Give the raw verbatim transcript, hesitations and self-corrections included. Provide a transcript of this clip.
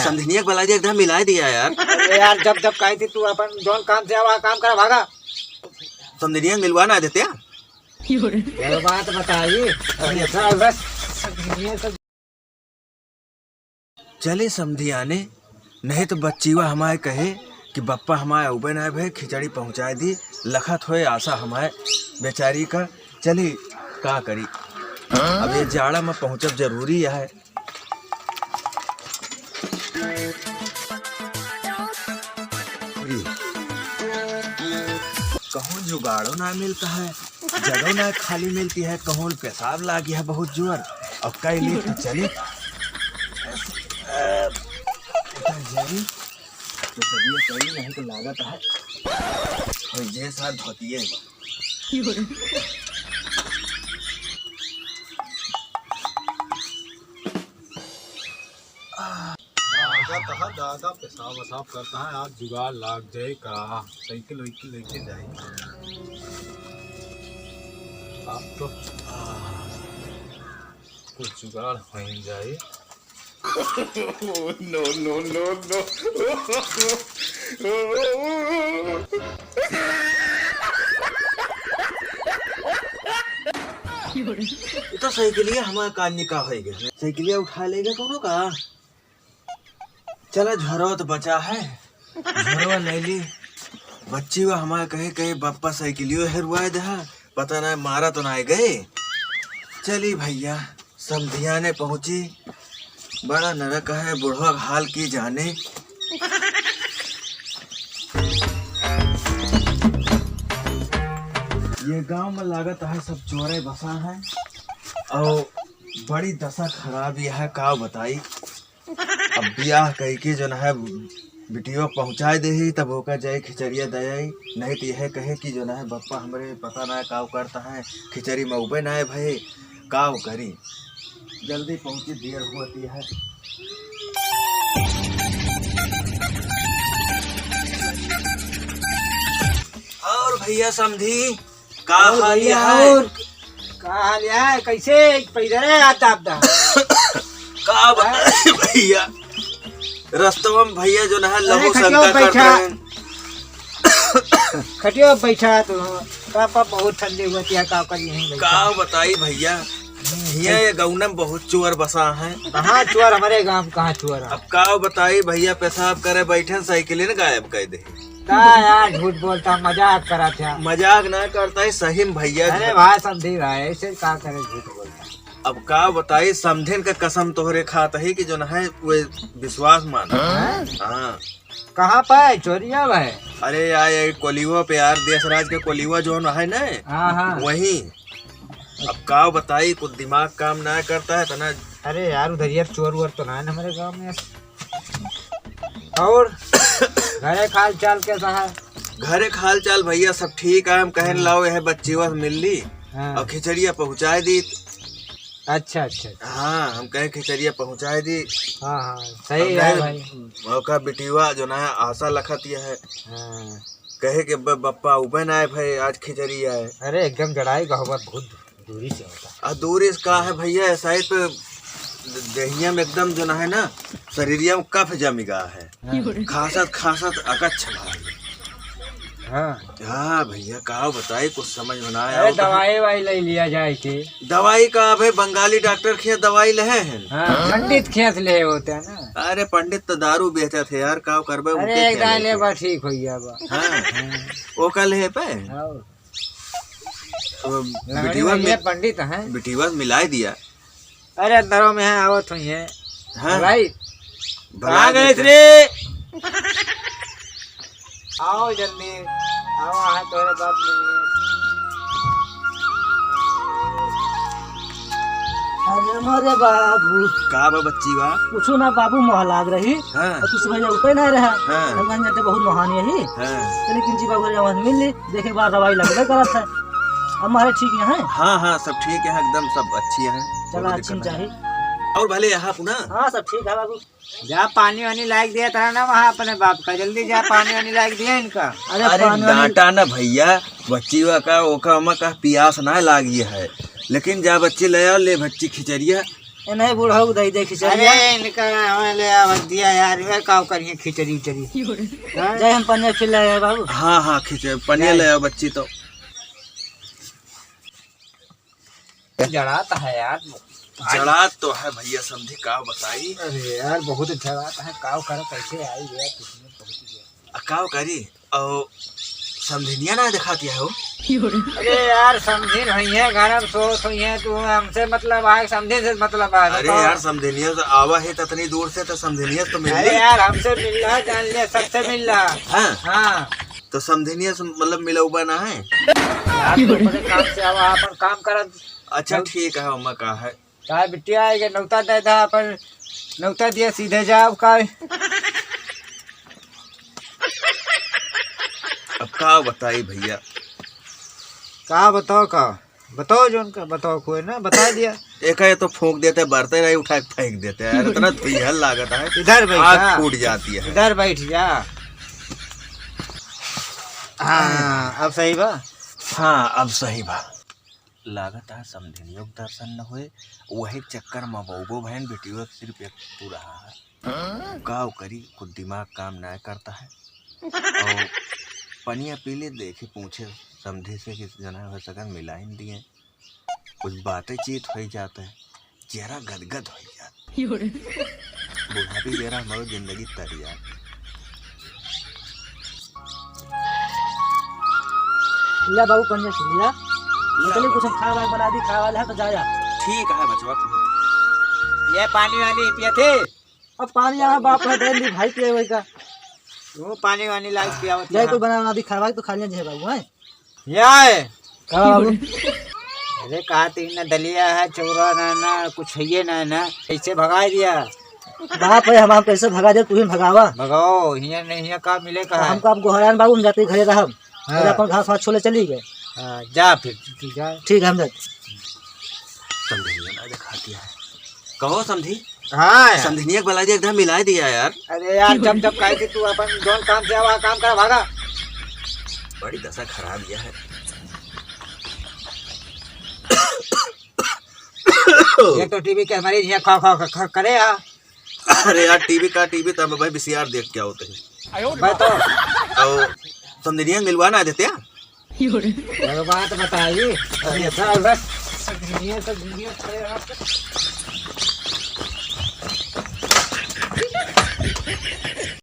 समधिनिया के बुला दिया, एकदम मिला दिया यार। अरे यार, जब जब कही थी तू अपन जौन काम से आवा, काम करा, भागा। समधिनिया के मिलवा ना देते हैं? ये बात बताई। अरे बस, ये सब चले समधियाने, नहीं तो बच्चीवा हमारे कहे कि बप्पा हमारे अउबे ना भए, खिचड़ी पहुँचाए दी, लखत होए आशा हमारे बेचारी का। चली, का करी, अब ये जाड़ा में पहुँचब जरूरी है। कहूँ जुगाड़ो ना मिलता है, जगह ना खाली मिलती है, कहूँ पेशाब लागी है बहुत जोर। अब कई ले तो चली। उतर जाई, तो तबियत सही नहीं तो लागत है। और ये साथ धोतिए। दादा तहा दादा पेशाब वसाब करता है, आज जुगाड़ लाग जाए का, साइकिल वाइकिल लेके जाए। आप तो, आ, कुछ जुगाड़ हो ही जाए। No, no, no, no। ये तो साइकिलिया हमारा कान निका हो गया। साइकिलिया उठा लेगा कोनो का? चला, झोरवा तो बचा है, झोरवा ले ली। बच्ची वा हमारे कहे, कहे, "बप्पा साइकिलियो हेरुआ दहा, पता ना मारा तो ना गए।" चली भैया, समधियाने पहुँची, बड़ा नरक है, बुढ़वा हाल की जाने। ये गांव में लागत है सब चोरे बसा है, और बड़ी दशा खराब यह है, का बताई। अब बियाह कइके जौन है बिटिया पहुँचाए देही, तब ओका जाए खिचड़िया दे आई। नहीं तो यह कहे कि जौन है बप्पा हमरे पता ना काव करता है, खिचड़ी में उबे ना है भाई, काव करी। जल्दी पहुँची, देर होती है। और भैया समधी, का और हाल भैया, है? और का हाल है? कैसे पैदल है आप दाब दा? का बताई भैया, रस्तवा में भैया जौन है अरे लघु खटिया शंका करत बैठा। रहन। खटिया बैठा तो का पा बहुत ठंडी हुआ, क्या का करी यहीं बैठा। का बताई भैया, हियाँ ये गौना में बहुत चोर बसा है। कहाँ चोर? हमारे गांव में कहाँ चोर है? अब का बताई भैया, पेशाब करे बैठे साइकिल ने गायब कर दे। का यार झूठ बोलता, मजाक करत है। मजाक ना करता है, सही में भैया। अरे भाई समधी भाई, ऐसे का करे झूठ बोलता। अब का बताई, समधिन का कसम तोहरे खात है कि जौन है वे विश्वास मान। हाँ? हाँ। कहाँ पे चोरिया भाई? अरे यार, ये कोलिवा पे यार, देशराज के कोलिवा जौन है ना, हाँ, हाँ। वही। अब का बताई, कुछ दिमाग काम ना करता है तो ना। अरे यार, उधर यार चोर वोर तो ना है ना हमारे गांव में। और घरे का हाल चाल कैसा है? घरे का हाल चाल भैया सब ठीक है। हम कहन हाँ। लाओ यह बच्ची बस मिल ली हाँ। और खिचड़िया पहुँचाए दी। अच्छा, अच्छा, अच्छा। हाँ, हम कहे खिचड़िया पहुँचाए दी। हाँ, हाँ, सही अब है गए भाई। मौका बिटिवा जौन है आशा लखत यह है। हाँ। कहे कि ब-, बप्पा उबे ना आए भाई, आज खिचड़ी आए। अरे एकदम जड़ाई का होगा, बहुत दूरी से होता। आ दूरी से का है भैया, ऐसा ही तो देहिया में एकदम जौन है ना, शरीरिया में कफ जमी गा है। हाँ। खांसत खांसत अकच्छ भाई। हाँ। हाँ भैया, का बताई, कुछ समझ में ना अरे आया। दवाई वाई ले लिया जाए के। दवाई का अबे बंगाली डॉक्टर के दवाई ले हैं। हाँ, पंडित खेत ले होते हैं ना। अरे पंडित तो दारू बेचत है यार, का करबे, अरे उनके एक खेत दाई ले लेके। बा ठीक हो गया बा। हाँ। हाँ। वो कल है पे? हाँ। तो लंगड़ी बिटिया भैया में, पंडित हैं। बिटिया में मिलाई दिया। अरे अंदरों में है, आवत हुई है। हाँ। भाई, भला कहाँ गए देखे। रे? आओ जल्दी, आओ, हाँ, तोरे बाप मिलिए। अरे मोरे बाबू। का बा बच्ची बा? कुछो ना बाबू, मोह लाग रही। हाँ। और तुझसे भैया उठे ना रहा। हाँ। हम कहेंगे तो बहुत महान यही। हाँ। चले किंची बाबू रे, वहाँ मिल ली, देखे बार दवाई लगबे करत है। अब मारे ठीक है? हाँ, हाँ, सब ठीक है, एकदम सब अच्छी है। चला, अच्छी चाहिए। और भले यहाँ पुना? हाँ, सब ठीक है बाबू। जा पानी वानी लाइक दिया था ना वहाँ अपने बाप का, जल्दी जा पानी वानी लाइक दिया इनका। अरे अरे पानी वानी डांटा ना भैया, बच्ची वा का, ओका ओमा का पियास ना लागी है, लेकिन जा बच्ची ले आओ, ले बच्ची खिचड़िया। ए नहीं, बूढ़ऊ दई दे खिचड़ी। अरे, इनका हमें ले आवा दिया यार, वे काव करिए खिचड़ी उचड़ी। हाँ? जाए हम पनिया फिर ले आए बाबू। हाँ, हाँ, खिचड़ी, पनिया ले आओ बच्ची तो। जड़ात है यार। जड़ात तो है भैया, समधी का बताई। अरे यार, बहुत जड़ात है, काव करे, कैसे आई गया, किस्मत पहुंच गया। आ, काव करी? और समधिनिया ना दिखाती है हो। अरे यार, समधिन होई है, घर में सोत होई है, तू हमसे मतलब है, समधिन से मतलब है, अरे बताओ। यार, समधिनिया तो आवा है ततनी दूर से, तो समधिनिया तो मिल अरे ली। यार, हमसे मिल रहा, जान ले, सबसे मिल रहा। हाँ। हाँ। तो समधिनिया से मतलब मिलौबा ना है? यार, तू अपने काम से आवा, अपन काम करत। अच्छा, ठीक है, ओमा का है। का बिटिया, ये नौता दे दा, अपन नौता दिया, सीधे जाओ का। अब का बताई भैया? का बताओ का? बताओ जोन का, बताओ कोई ना, बता दिया। एक है तो फूंक देते, बरते नहीं उठा के फेंक देते हैं यार, इतना धुइहल लागत है। इधर बैठ आँख जा। फूट जाती है। इधर बैठ जा। हाँ, अब सही बा। हाँ, अब सही बा। लागत है समधिनियों के दर्शन न होए, वही चक्कर में बउबो बहन बेटियों के सिर्फ एक पूरा है। काव करी, खुद दिमाग काम ना करता है। और पनिया पी ले, देखे पूछे समधी से कि जना हो सकन मिलाइन दिए, कुछ बातें चीत हो जाते हैं, चेहरा गदगद हो जाता। बुढ़ापी बेरा हमारो जिंदगी तरिया। लिया बाबू, पनिया से लिया। लिया निकली, बाबू। कुछ हम खाए वाए बना दी, खाए वाले हैं तो जा जा। ठीक है बचवा, तू। ये पानी वानी पिया थे? अब पानी यहाँ बाप है, दे ली भाई पिए वही का। वो पानी वानी ला के पिया होती जाए है। कोई बना बना दी, खाए वाए तो खा लिया जे बाबू, हैं? या है। का बाबू? अरे कहा ती ना दलिया है, चौरा ना, ना कुछ है ना, ना कैसे भगा दिया? बाप है हमारा, कैसे भगा दे, तू ही भगावा। भगाओ, हियाँ नहीं, हियाँ का मिले, तो कहा है? हमको आप गोहरान बाबू, हम जाते घरे रहब। हाँ। अरे अपन घास वास छोले चली गए। हाँ, जा फिर, तू जा। ठीक है, हम जाते। समधिनिया ना दिखाती है। कहो समधी। हाँ यार। समधिनिया के बला दिया, एकदम मिला दिया यार। अरे यार, जब जब कहे कि तू अपन जोन काम से आवा, काम कर भागा। बड़ी दशा खराब यह है। ये तो टीवी के हमारे यहाँ खा खा खा, खा करे यार। अरे यार, टीवी का टीवी, तब भाई वीसीआर देख क्या होते हैं। मैं तो और समधिनिया मिलवा ना देते यार। एगो बात बताई। अरे, ऐसा, ऐसा, दुनिया से दुनिया खड़े हैं आप।